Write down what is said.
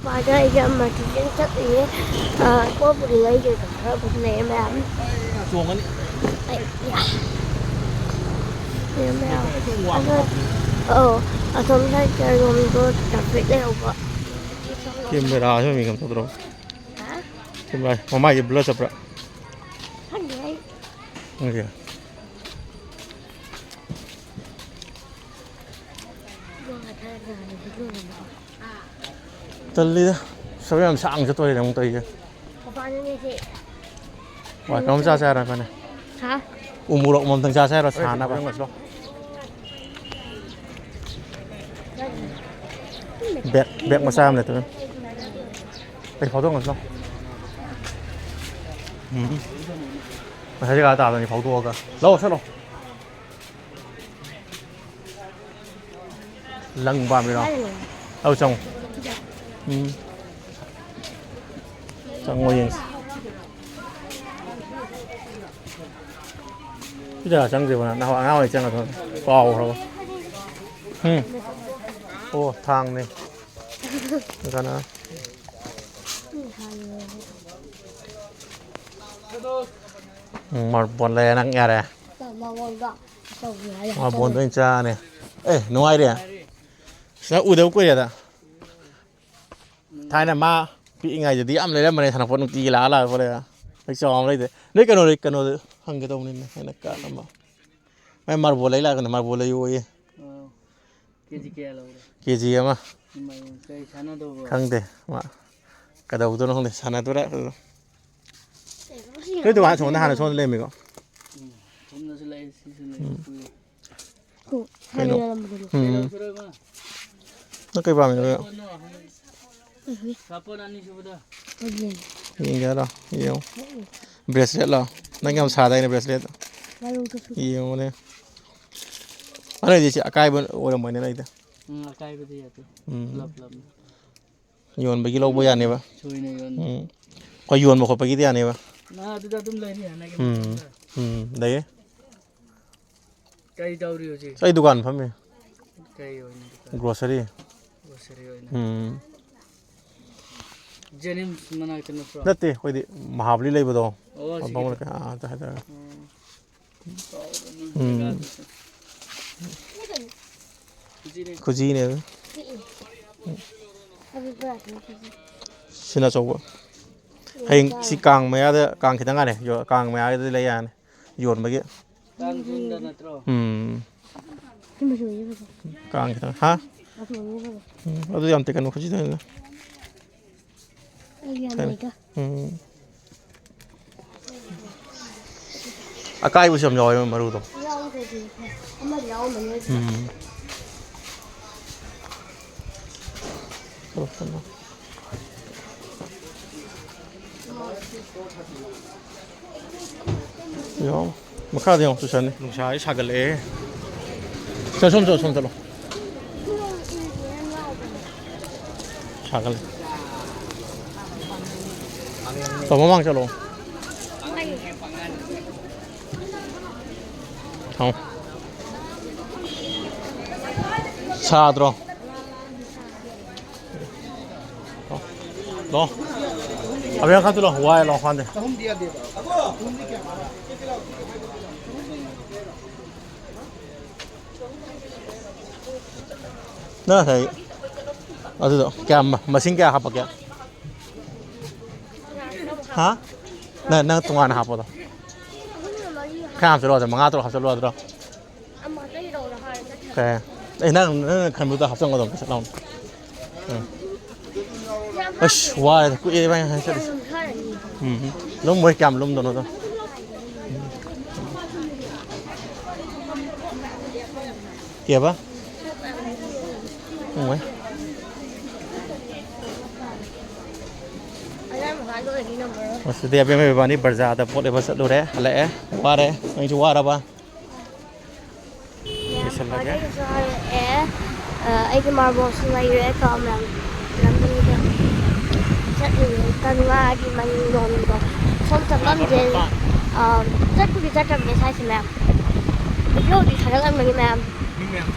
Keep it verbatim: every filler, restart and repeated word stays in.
ꯄꯥꯗ ꯑꯩꯁꯦ ꯑꯃꯔꯖꯦꯟꯁꯤ ꯆꯠꯂꯤꯌꯦ꯫ ꯑ, ꯄꯣꯠꯄꯨꯗꯤ ꯂꯩꯗꯣꯏꯕ, ꯈꯔꯕꯨꯗꯤ ꯂꯩꯌꯦ ꯃꯌꯥꯝ꯫ ꯆꯣꯡꯒꯅꯤ꯫ ꯑꯩ, ꯌꯥ꯫ ꯂꯩꯌꯦ ꯃꯌꯥꯝ꯫ ꯑꯗꯣ, ꯑꯧ, ꯑꯁꯣꯝ ꯁꯥꯏꯠ ꯆꯠꯂꯣꯝꯗꯣ ꯇ꯭ꯔꯥꯐꯤꯛ ꯂꯩꯍꯧꯕ꯫ ꯀꯦꯃꯦꯔꯥꯁꯨ ꯃꯤ ꯀꯩꯅꯣ ꯇꯧꯗ꯭ꯔꯣ? ꯍꯥ? ꯀꯦꯃꯦꯔꯥ ꯃꯃꯥꯏꯁꯦ ꯕ꯭ꯂꯔ ꯆꯠꯄ꯭ꯔꯥ? ꯈꯪꯗꯦ ꯑꯩ꯫ ꯈꯪꯗꯦ꯫ ꯇꯜꯂꯤꯗ꯫ ꯁꯕꯦꯟ ꯌꯥꯝ ꯁꯥꯡꯅ ꯆꯠꯇꯣꯔꯦꯅꯦ ꯑꯃꯨꯛ ꯇꯧꯔꯤꯁꯦ꯫ ꯃꯄꯥꯟꯗꯅꯦ ꯁꯤ꯫ ꯋꯥ, ꯀꯩꯅꯣꯝ ꯆꯥꯁꯦ ꯍꯥꯏꯔꯣ, ꯀꯩꯅꯣ? ꯍꯥ? ꯎ ꯃꯣꯔꯣꯛ ꯑꯃꯃꯝꯇꯪ ꯆꯥꯁꯦ ꯍꯥꯏꯔꯣ, ꯁꯥꯅꯕ? ꯕꯦꯛ, ꯕꯦꯛ ꯃꯆꯥ ꯑꯃ ꯂꯩꯇꯕ꯫ ꯑꯩ ꯐꯥꯎꯗꯣꯛ ꯉꯁꯤ ꯂꯥꯎ꯫ ꯎꯝ꯫ ꯉꯁꯥꯏ ꯖꯒꯥ ꯇꯥꯗꯅꯤ ꯐꯥꯎꯗꯣꯛꯑꯒ꯫ ꯂꯧ, ꯁꯠꯂꯣ꯫ ꯂꯪ ꯄꯥꯝꯃꯤꯔꯣ? ꯑꯧ, ꯆꯪꯉꯣ꯫ ꯎꯝ꯫ ꯆꯪꯉꯣ ꯌꯦꯡꯁꯤ꯫ ꯁꯤ ꯖꯒꯥ ꯆꯪꯗ꯭ꯔꯤꯕꯣ ꯅꯪ? ꯅꯍꯥꯟꯋꯥꯏ ꯑꯉꯥꯡ ꯑꯣꯏꯔꯤ ꯆꯪꯉꯛꯄꯗꯣ ꯀꯥꯎꯈ꯭ꯔꯕꯣ? ꯎꯝ꯫ ꯑꯣ, ꯊꯥꯡꯅꯦ꯫ ꯀꯅꯥ? ꯎꯝ, ꯃꯥꯔꯕꯣꯜ ꯂꯩꯔꯦ ꯅꯪ, ꯌꯥꯔꯦ꯫ ꯃꯥꯔꯕꯣꯜꯗꯣ ꯑꯣꯏꯅ ꯆꯥꯅꯤ꯫ ꯑꯦ, ꯅꯨꯡꯉꯥꯏꯔꯤ? ꯁꯤꯗ ꯎꯗꯕ ꯀꯨꯏꯔꯦꯗ꯫ ꯊꯥꯏꯅ ꯃꯥ ꯄꯤꯛꯏꯉꯩꯗꯗꯤ ꯌꯥꯝ ꯂꯩꯔꯝꯕꯅꯦ, ꯁꯥꯟꯅꯄꯣꯠ ꯅꯨꯡꯇꯤꯒꯤ ꯂꯥꯛꯑ ꯂꯥꯛꯑ ꯈꯣꯠꯂꯦ꯫ ꯍꯧꯖꯤꯛ ꯆꯥꯎꯔ ꯂꯩꯇꯦ꯫ ꯅꯣꯏ ꯀꯩꯅꯣꯗ, ꯀꯩꯅꯣꯗ ꯍꯪꯒꯦ ꯇꯧꯕꯅꯤꯅꯦ, ꯑꯩꯅ ꯀꯥ ꯑꯃ꯫ ꯃꯥꯏ ꯃꯥꯔꯕꯣꯜ ꯂꯩ ꯂꯥꯛꯀꯅꯤ, ꯃꯥꯔꯕꯣꯜ ꯂꯩꯌꯣꯌꯦ꯫ ꯑꯣ꯫ ꯀꯦ ꯖꯤ ꯀꯌꯥ ꯂꯧꯔꯦ? ꯀꯦ ꯖꯤ ꯑꯃ꯫ ꯏꯃꯥꯏ, ꯀꯩ ꯁꯥꯟꯅꯗꯧꯕ꯭ꯔꯣ? ꯈꯪꯗꯦ, ꯃꯥ ꯀꯩꯗꯧꯗꯣꯏꯅꯣ ꯈꯪꯗꯦ, ꯁꯥꯟꯅꯗꯣꯏꯔꯥ꯫ ꯀꯩꯅꯣ ꯁꯤ ꯅꯣꯏ ꯗꯨꯀꯥꯟ ꯌꯥꯝ ꯑꯁꯣꯝꯗ ꯍꯥꯟꯅ ꯁꯣꯝꯗ ꯂꯩꯔꯝꯃꯤꯀꯣ? ꯎꯝ, ꯁꯣꯝꯗꯁꯨ ꯂꯩ, ꯁꯤꯁꯨ ꯂꯩ, ꯎꯝ꯫ ꯀꯨꯏꯔꯦ꯫ ꯀꯩꯅꯣ? ꯎꯝ꯫ ꯀꯩꯗꯧꯁꯤꯔꯣ, ꯏꯃꯥ? ꯅꯪ ꯀꯩ ꯄꯥꯝꯃꯤꯅꯣ? ꯀꯩꯅꯣ? ꯁꯥꯄꯣꯟ ꯑꯅꯤꯁꯨꯕꯗ꯫ ꯌꯦꯡꯒꯦ ꯍꯥꯏꯔꯣ? ꯌꯦꯡꯉꯣ꯫ ꯕ꯭ꯔꯦꯁꯂꯦꯠꯂꯣ? ꯅꯪ ꯌꯥꯝ ꯁꯥꯗꯥꯏꯅꯦ ꯕ꯭ꯔꯦꯁꯂꯦꯠ? ꯌꯦꯡꯉꯨꯅꯦ꯫ ꯑꯗꯨꯗꯤ ꯁꯤ ꯑꯀꯥꯏꯕ ꯑꯣꯏꯔꯝꯃꯣꯏꯅꯦ ꯅꯪꯒꯤꯗꯣ꯫ ꯎꯝ, ꯑꯀꯥꯏꯕꯗꯤ ꯌꯥꯗꯦ꯫ ꯎꯝ꯫ ꯄꯨꯂꯞ ꯄꯨꯂꯞꯅꯤ꯫ ꯌꯣꯟꯕꯒꯤ ꯂꯧꯕ ꯌꯥꯅꯦꯕ꯫ ꯁꯣꯏꯅ ꯌꯣꯟ-, ꯎꯝ꯫ ꯑꯩꯈꯣꯏ ꯌꯣꯟꯕ ꯈꯣꯠꯄꯒꯤꯗꯤ ꯌꯥꯅꯦꯕ꯫ ꯅꯪ ꯑꯗꯨꯗ ꯑꯗꯨꯝ ꯂꯩꯅꯤ, ꯍꯥꯟꯅꯒꯤ ꯎꯝ꯫ ꯃꯐꯝꯗ꯫ ꯎꯝ, ꯂꯩꯌꯦ꯫ ꯀꯔꯤ ꯇꯧꯔꯤ ꯍꯧꯖꯤꯛ? ꯑꯩ ꯗꯨꯀꯥꯟ ꯐꯝꯃꯤ꯫ ꯀꯔꯤ ꯑꯣꯏꯅ ꯗꯨꯀꯥꯟ? ꯒ꯭ꯔꯣꯁꯔꯤ꯫ ꯒ꯭ꯔꯣꯁꯔꯤ ꯑꯣꯏꯅ꯫ ꯎꯝ꯫ ꯖꯦꯅꯤꯝꯁ ꯃꯅꯥꯛꯇ ꯅꯠꯇ꯭ꯔꯣ? ꯅꯠꯇꯦ, ꯑꯩꯈꯣꯏꯗꯤ ꯃꯍꯥꯕꯂꯤ ꯂꯩꯕꯗꯣ꯫ ꯑꯣ, ꯁꯤꯒꯤꯗꯣ꯫ ꯑꯗꯣꯝ ꯂꯩꯀꯥꯏ, ꯑꯥ, ꯑꯗ ꯍꯥꯏꯇꯥꯔꯦ꯫ ꯑꯣ꯫ ꯎꯝ꯫ ꯖꯒꯥꯗꯨꯁꯨ꯫ ꯈꯨꯖꯤꯅꯦ꯫ ꯈꯨꯖꯤꯅꯦ ꯑꯗꯨ꯫ ꯁꯤꯅ ꯑꯆꯧꯕ꯫ ꯍꯌꯦꯡ ꯁꯤ ꯀꯥꯡ ꯃꯌꯥꯗ, ꯀꯥꯡ ꯈꯤꯇꯪ ꯉꯥꯏꯔꯦ꯫ ꯌꯣ-, ꯀꯥꯡ ꯃꯌꯥꯗꯗꯤ ꯂꯩ ꯌꯥꯔꯅꯤ ꯌꯣꯟꯕꯒꯤ꯫ ꯀꯥꯡ ꯆꯤꯡꯗ ꯅꯠꯇ꯭ꯔꯣ? ꯎꯝ꯫ ꯁꯤ ꯃꯆꯨ ꯑꯣꯏꯕ ꯐꯖꯩ꯫ ꯀꯥꯡ ꯈꯤꯇꯪ, ꯍꯥ? ꯃꯆꯨ ꯑꯣꯏꯕ ꯐꯖꯩ꯫ ꯎꯝ, ꯑꯗꯨ ꯌꯥꯝ ꯇꯦꯛꯀꯅꯨ ꯈꯨꯖꯤꯗꯅꯤꯅ꯫ ꯑꯩ ꯌꯥꯝ ꯀꯩꯅꯣ? ꯂꯩꯗ꯫ ꯎꯝ꯫ ꯑꯀꯥꯏꯕꯁꯨ ꯌꯥꯝ ꯌꯥꯎꯋꯦ ꯃꯔꯨꯗꯣ꯫ ꯌꯥꯎꯗ꯭ꯔꯗꯤ ꯐꯩ꯫ ꯑꯃꯗꯤ ꯌꯥꯎꯔꯝꯃꯅꯤ ꯑꯗꯨꯗ꯫ ꯎꯝ꯫ ꯆꯠꯂꯣ, ꯆꯠꯂꯣ꯫ ꯌꯦꯡꯉꯣ, ꯃꯈꯥꯗ ꯌꯦꯡꯉꯣ, ꯇꯨꯁꯟꯅꯤ꯫ ꯅꯨꯡꯁꯥꯁꯤ ꯁꯥꯒꯠꯂꯛꯑꯦ꯫ ꯆꯠ-, ꯁꯣꯝ ꯆꯠꯂꯣ, ꯁꯣꯝ ꯆꯠꯂꯣ꯫ ꯁꯥꯒꯠꯂꯦ꯫ ꯇꯥꯃꯣ, ꯃꯃꯥꯡ ꯆꯠꯂꯣ꯫ ꯊꯝꯃꯣ꯫ ꯁꯥꯗ꯭ꯔꯣ? ꯂꯣ꯫ ꯑꯕꯦ, ꯈꯔ ꯂꯣ꯫ ꯋꯥꯏ ꯂꯣ ꯈꯥꯟꯗꯦ꯫ ꯅꯪ ꯉꯁꯥꯏ ꯑꯗꯨꯗꯣ ꯀꯌꯥꯝ, ꯃꯁꯤꯡ ꯀꯌꯥ ꯍꯥꯞꯄꯛꯀꯦ? ꯍꯥ? ꯅꯪ, ꯅꯪ ꯇꯣꯉꯥꯟꯅ ꯍꯥꯞꯄꯗꯣ꯫ ꯈꯔ ꯍꯥꯞꯆꯜꯂꯣ, ꯑꯗꯣ ꯃꯉꯥ ꯇꯔꯨꯛ ꯍꯥꯞꯆꯜꯂꯣ, ꯑꯗꯨꯗꯣ꯫ ꯑꯃ ꯑꯇꯩ ꯂꯧꯔꯣ ꯍꯥꯏꯔ ꯆꯠꯈ꯭ꯔꯦ꯫ ꯀꯩ? ꯑꯦ, ꯅꯪ, ꯅꯪꯅ ꯈꯟꯕꯗꯣ ꯍꯥꯞꯆꯟꯒꯗꯕꯅꯤ, ꯁꯠ ꯂꯥꯎꯅ꯫ ꯎꯝ꯫ ꯌꯥꯝ ꯑꯁ, ꯍꯥꯞꯇꯦ꯫ ꯋꯥꯔꯦꯗ, ꯀꯨꯏꯔꯦ ꯏꯕꯥꯅꯤ ꯍꯥꯏꯅ ꯆꯠꯂꯤꯁꯦ꯫ ꯌꯥꯝ ꯍꯥꯏꯔꯅꯤ꯫ ꯎꯝ꯫ ꯂꯨꯝꯃꯣꯏ, ꯀꯌꯥꯝ ꯂꯨꯝꯗꯣꯏꯅꯣꯗꯣ꯫ ꯀꯦꯕ? ꯂꯨꯝꯃꯣꯏ꯫ ꯑꯉꯥꯡ ꯃꯆꯥ ꯂꯣꯏꯔꯗꯤ ꯉꯝꯃꯔꯣꯏ꯫ ꯉꯁꯤꯗꯤ ꯑꯕꯦꯝꯃ ꯏꯕꯥꯅꯤ ꯕꯖꯥꯔꯗ ꯄꯣꯠ ꯂꯩꯕ ꯆꯠꯂꯨꯔꯦ, ꯍꯜꯂꯛꯑꯦ, ꯋꯥꯔꯦ꯫ ꯅꯪꯁꯨ ꯋꯥꯔꯕ? ꯃꯌꯥꯝ ꯂꯣꯏꯁꯤꯜꯂꯒꯦ꯫ ꯄꯥꯔꯇꯤꯁꯨ ꯍꯥꯏꯔꯛꯑꯦ꯫ ꯑ, ꯑꯩꯒꯤ ꯃꯥꯔꯕꯣꯜꯁꯨ ꯂꯩꯔꯦ, ꯀꯣ, ꯃꯌꯥꯝ꯫ ꯂꯝꯕꯤꯗ ꯆꯠꯂꯤꯉꯩ ꯀꯪꯂꯥꯒꯤ ꯃꯅꯤꯡꯂꯣꯝꯗꯣ꯫ ꯁꯣꯝ ꯆꯠꯐꯝꯁꯦ, ꯑ, ꯆꯠꯄꯨꯗꯤ ꯆꯠꯇ꯭ꯔꯕꯅꯦ ꯁ꯭ꯋꯥꯏꯁꯦ, ꯃꯌꯥꯝ꯫ ꯚꯤꯗꯤꯑꯣꯗꯤ ꯊꯥꯒꯠꯂꯝꯕꯅꯤ, ꯃꯌꯥꯝ꯫ ꯃꯤ ꯃꯌꯥꯝ